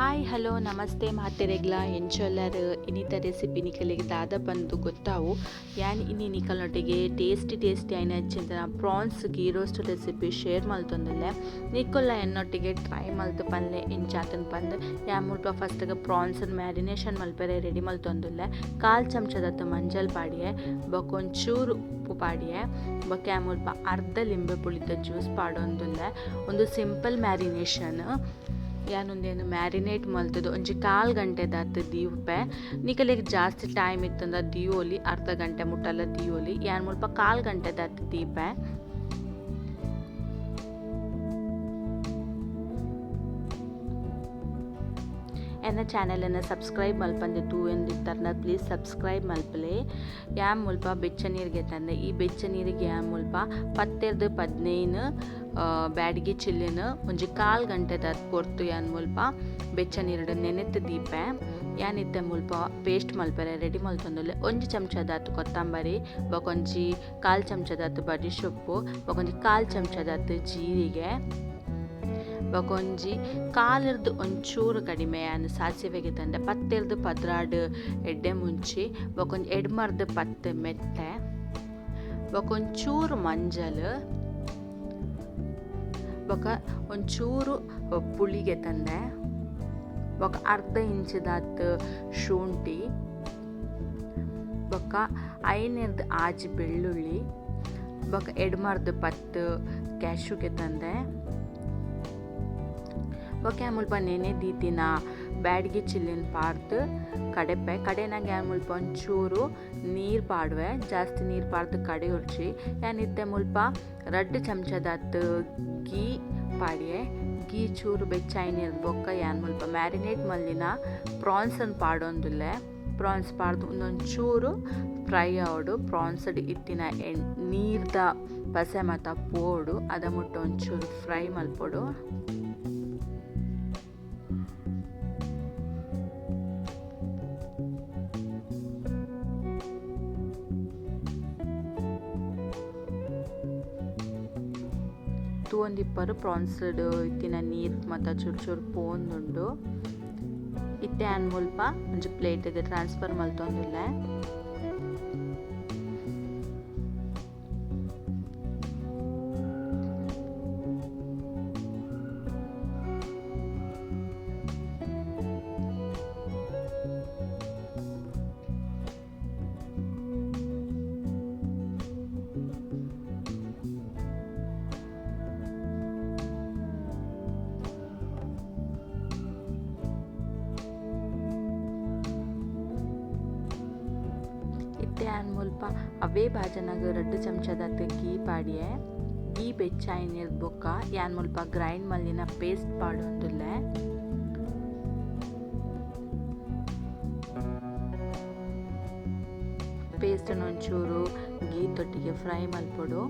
Hi hello ನಮಸ್ತೆ ಮಾತೆರೆಗ್ಲ ಎಂಚೊಲ್ಲರ್ ಇನಿತ ರೆಸಿಪಿ ನಿಕಲೆಗ್ ದಾದ ಪಂದ್ ಗೊತ್ತಾವು. ಯಾನ್ ಇನಿ ನಿಕಲ್ನೊಟ್ಟಿಗೆ ಟೇಸ್ಟಿ ಟೇಸ್ಟಿ ಆಯಿನ ಅಂಚಿನ prawns ghee roast recipe share ಮಲ್ತೊಂದುಲ್ಲೆ. ನಿಕುಲ್ಲ ಎನ್ನೊಟ್ಟಿಗೆ ಟ್ರೈ ಮಲ್ತ್ ಪನ್ಲೆ ಎಂಚಾತುಂಡು ಪಂದ್. ಯಾನ್ ಮುಲ್ಪ ಫಸ್ಟ್ ಗ್ ಪ್ರಾನ್ಸ್ ನ್ ಮ್ಯಾರಿನೇಷನ್ ಮಲ್ಪೆರೆ ರೆಡಿ ಮಲ್ತೊಂದುಲ್ಲೆ. ಕಾಲ್ ಚಮಚದತ್ ಮಂಜಲ್ ಪಾಡಿಯೆ ಬೊಕ ಒಂಚೂರು ಉಪ್ಪು ಪಾಡಿಯೆ ಬೊಕ ಯಾನ್ ಮುಲ್ಪ ಅರ್ಧ ಲಿಂಬೆ ಪುಳಿತ ಜ್ಯೂಸ್ ಪಾಡೊಂದುಲ್ಲೆ. ಉಂದು ಸಿಂಪಲ್ ಮ್ಯಾರಿನೇಷನ್. ಯಾನ್ ಉಂದೆನ್ ಮ್ಯಾರಿನೇಟ್ ಮಲ್ತ್ದ್ ಒಂಜಿ ಕಾಲ್ ಗಂಟೆದಾತ್ ದೀವಪೆ. ನಿಕಲೆಗ್ ಜಾಸ್ತಿ ಟೈಮ್ ಇತ್ತ್ಂಡ ದೀವೊಲಿ, ಅರ್ಧ ಗಂಟೆ ಮುಟ್ಟಲ ದೀವೊಲಿ. ಯಾನ್ ಮುಲ್ಪ ಕಾಲ್ ಗಂಟೆದಾತ್ ದೀಪೆ. ಎನ್ನ ಚಾನೆಲ್ ನ್ ಸಬ್ಸ್ಕ್ರೈಬ್ ಮಲ್ಪಂದೆ ತೂವೊಂದಿತ್ತರ್ಂಡ ಪ್ಲೀಸ್ ಸಬ್ಸ್ಕ್ರೈಬ್ ಮಲ್ಪುಲೆ. ಯಾನ್ ಮುಲ್ಪ ಬೆಚ್ಚ ನೀರ್ ಗೆತಂದೆ. ಈ ಬೆಚ್ಚ ನೀರ್ಗ್ ಯಾನ್ ಮುಲ್ಪ ಪತ್ತೆರ್ದ್ 15 ಬ್ಯಾಡಗಿ ಚಿಲ್ಲಿನ್ ಒಂಜಿ ಕಾಲ್ ಗಂಟೆದಾತ್ ಪೊರ್ತು ಯಾನ್ ಮುಲ್ಪ ಬೆಚ್ಚ ನೀರ್ಡ್ ನೆನೆತ್ ದೀಪೆ. ಯಾನ್ ಇತ್ತೆ ಮುಲ್ಪ ಪೇಸ್ಟ್ ಮಲ್ಪೆರೆ ರೆಡಿ ಮಲ್ತೊಂದುಲ್ಲೆ. ಒಂಜಿ ಚಮಚದಾತ್ ಕೊತ್ತಂಬರಿ, ಬೊಕೊಂಜಿ ಕಾಲ್ ಚಮಚದಾತ್ ಬಡಿಶೊಪ್ಪು, ಬೊಕೊಂಜಿ ಕಾಲ್ ಚಮಚದಾತ್ ಜೀರಿಗೆ, ಬೊಕೊಂಜಿ ಕಾಲ್ರ್ದ್ ಒಂಚೂರು ಕಡಿಮೆ ಯಾನ್ ಸಾಸಿವೆ ಗೆತೊಂಡೆ, ಪತ್ತೆರ್ದ್ 12 ಎಡ್ಡೆ ಮುಂಚಿ, ಬೊಕೊಂಜಿ ಎಡ್ಮರ್ದ್ 10 ಮೆತ್ತೆ, ಬೊಕೊಂಚೂರು ಮಂಜಲ್, ಬೊಕ ಒಂಚೂರು ಪುಳಿ ಗೆತಂದೆ, ಬೊಕ ಅರ್ಧ ಇಂಚಿದಾತ್ ಶುಂಠಿ, ಬೊಕ ಐನೆರ್ದ್ 6 ಬೆಳ್ಳುಳ್ಳಿ, ಬೊಕ ಎಡ್ಮರ್ದ್ 10 ಕ್ಯಾಶ್ಯೂ ಗೆತಂದೆ. ಬೊಕ ಮುಲ್ಪ ನೆನೆ ದೀತಿನ ಬ್ಯಾಡಗಿ ಚಿಲ್ಲಿನ್ ಪಾಡ್ದ್ ಕಡೆಪೆ. ಕಡೆನಗ ಯಾನ್ ಮುಲ್ಪ ಒಂಚೂರು ನೀರ್ ಪಾಡುವೆ, ಜಾಸ್ತಿ ನೀರ್ ಪಾಡ್ದ್ ಕಡೆಯೊಡ್ಚಿ. ಯಾನ್ ಇತ್ತೆ ಮುಲ್ಪ 2 ಚಮಚದಾತ್ ಗೀ ಪಾಡಿಯೆ. ಗೀ ಚೂರು ಬೆಚ್ಚ ಆಯಿನೆರ್ದ್ ಬೊಕ್ಕ ಯಾನ್ ಮುಲ್ಪ ಮ್ಯಾರಿನೇಟ್ ಮಲ್ದಿನ ಪ್ರಾನ್ಸ್ ನ್ ಪಾಡೊಂದುಲ್ಲೆ. ಪ್ರಾನ್ಸ್ ಪಾಡ್ದ್ ಉಂದೊಂಚೂರು ಫ್ರೈ ಆವೊಡು. ಪ್ರಾನ್ಸ್ ಡ್ ಇತ್ತಿನ ನೀರ್ದ ಪಸೆ ಮಾತ ಪೋವೊಡು. ಅದ ಮುಟ್ಟ ಒಂಚೂರು ಫ್ರೈ ಮಲ್ಪೊಡು. ತೂವೊಂದಿಪ್ಪರ್ ಪ್ರಾನ್ಸ್ ಡ್ ಇತ್ತಿನ ನೀರ್ ಮಾತ ಚೂರು ಚೂರು ಪೋವೊಂದುಂಡು. ಇತ್ತೆ ಯಾನ್ ಮುಲ್ಪ ಒಂಜಿ ಪ್ಲೇಟ್ ಗ್ ಟ್ರಾನ್ಸ್ಫರ್ ಮಲ್ತೊಂದುಲ್ಲೆ. ಇತ್ತೆ ಯಾನ್ ಮುಲ್ಪ ಅವ್ವೇ ಬಾಜನಗ್ ರಡ್ಡ್ ಚಮಚದಾತ್ ಗೀ ಪಾಡಿಯೆ. ಗೀ ಬೆಚ್ಚ ಆಯಿನೆರ್ದ್ ಬೊಕ್ಕ ಯಾನ್ ಮುಲ್ಪ ಗ್ರೈಂಡ್ ಮಲ್ದಿನ ಪೇಸ್ಟ್ ಪಾಡೊಂದುಲ್ಲೆ. ಪೇಸ್ಟ್ ನ್ ಒಂಚೂರು ಗೀ ದೊಟ್ಟಿಗೆ ಫ್ರೈ ಮಲ್ಪೊಡು.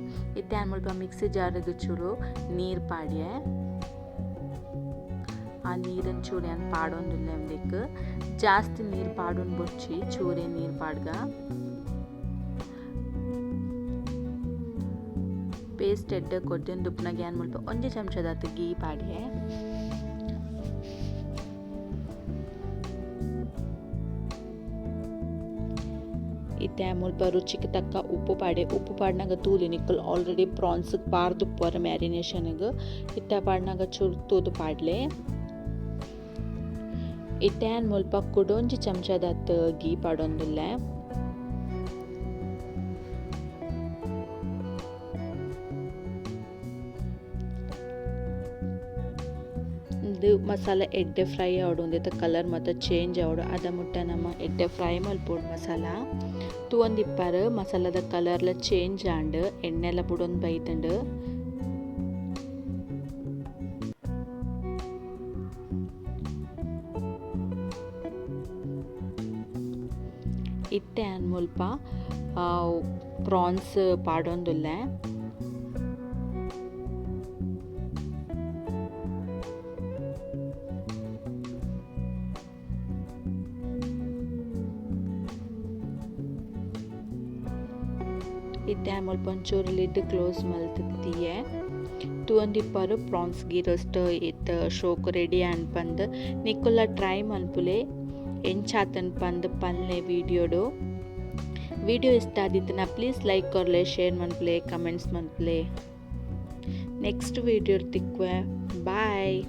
ಇತ್ತೆ ಯಾನ್ ಮುಲ್ಪ ಮಿಕ್ಸಿ ಜಾರ್ ಗ್ ಚೂರು ನೀರ್ ಪಾಡ್ಯೆ. ಆ ನೀರ್ ನ್ ಚೂರು ಯಾನ್ ಪಾಡೊಂದುಲ್ಲೆ ಉಂದೆಕ್. ಜಾಸ್ತಿ ನೀರ್ ಪಾಡುನ್ ಬೊಡ್ಚಿ ಚೂರೇ ನೀರ್ ಪಾಡ್ಗ. ಪೇಸ್ಟ್ ಎಡ್ಡೆ ಕೊದ್ಯೊಂದುಪ್ಪುನಗ ಯಾನ್ ಮುಲ್ಪ ಒಂಜಿ ಚಮಚದಾತ್ ಗೀ ಪಾಡ್ಯೆ. ಇತ್ತೆ ಮುಲ್ಪ ರುಚಿಕ್ ತಕ್ಕ ಉಪ್ಪು ಪಾಡೆ. ಉಪ್ಪು ಪಾಡ್ನಗ ತೂಲೆ ನಿಕುಲು ಆಲ್ರೆಡಿ ಪ್ರಾನ್ಸ್ ಗ್ ಪಾರ್ದ್ ಉಪ್ಪುವರ್ ಮ್ಯಾರಿನೇಷನ್ ಗ್. ಇತ್ತೆ ಪಾಡ್ನಗ ಚೂರು ತೂದು ಪಾಡ್ಲೆ. ಇತ್ತೆ ಯಾನ್ ಮುಲ್ಪ ಕುಡೊಂಜಿ ಚಮಚದಾತ್ ಗೀ ಪಾಡೊಂದುಲ್ಲೆ. ಉಂದು ಮಸಾಲೆ ಎಡ್ಡೆ ಫ್ರೈ ಆವೊಡು ಉಂದೆತ ಕಲರ್ ಮಾತ ಚೇಂಜ್ ಆವೊಡು ಅದ ಮುಟ್ಟ ನಮ ಎಡ್ಡೆ ಫ್ರೈ ಮಲ್ಪೊಡು ಮಸಾಲ. ತೂವೊಂದಿಪ್ಪರ್ ಮಸಾಲದ ಕಲರ್ಲ ಚೇಂಜ್ ಆಂಡ್ ಎಣ್ಣೆಲ ಬುಡೊಂದು ಬೈದ್ಂಡ್. ಇತ್ತೆ ಯಾನ್ ಮುಲ್ಪ ಪ್ರಾನ್ಸ್ ಪಾಡೊಂದುಲ್ಲೆ. ಇತ್ತೆ ಯಾನ್ ಮುಲ್ಪ ಒಂಚೂರು ಲಿಡ್ ಕ್ಲೋಸ್ ಮಲ್ತ್ ದೀಯೆ. ತೂವೊಂದಿಪ್ಪರು ಪ್ರಾನ್ಸ್ ಗೀ ರೋಸ್ಟ್ ಇತ್ತೆ ಶೋಕು ರೆಡಿ ಆಂಡ್ ಪಂದ್. ನಿಕುಲ್ಲ ಟ್ರೈ ಮನ್ಪುಲೆ, ಎಂಚಾತನ್ ಪಂದ್ ಪನ್ಲೆ ವೀಡಿಯೋಡು. ವೀಡಿಯೋ ಇಷ್ಟ ಆದಿತ್ತಿನ ಪ್ಲೀಸ್ ಲೈಕ್ ಕೊರ್ಲೆ, ಶೇರ್ ಮನ್ಪುಲೆ, ಕಮೆಂಟ್ಸ್ ಮನ್ಪುಲೆ. ನೆಕ್ಸ್ಟ್ ವೀಡಿಯೋ ತಿಕ್ಕುವೆ, ಬಾಯ್.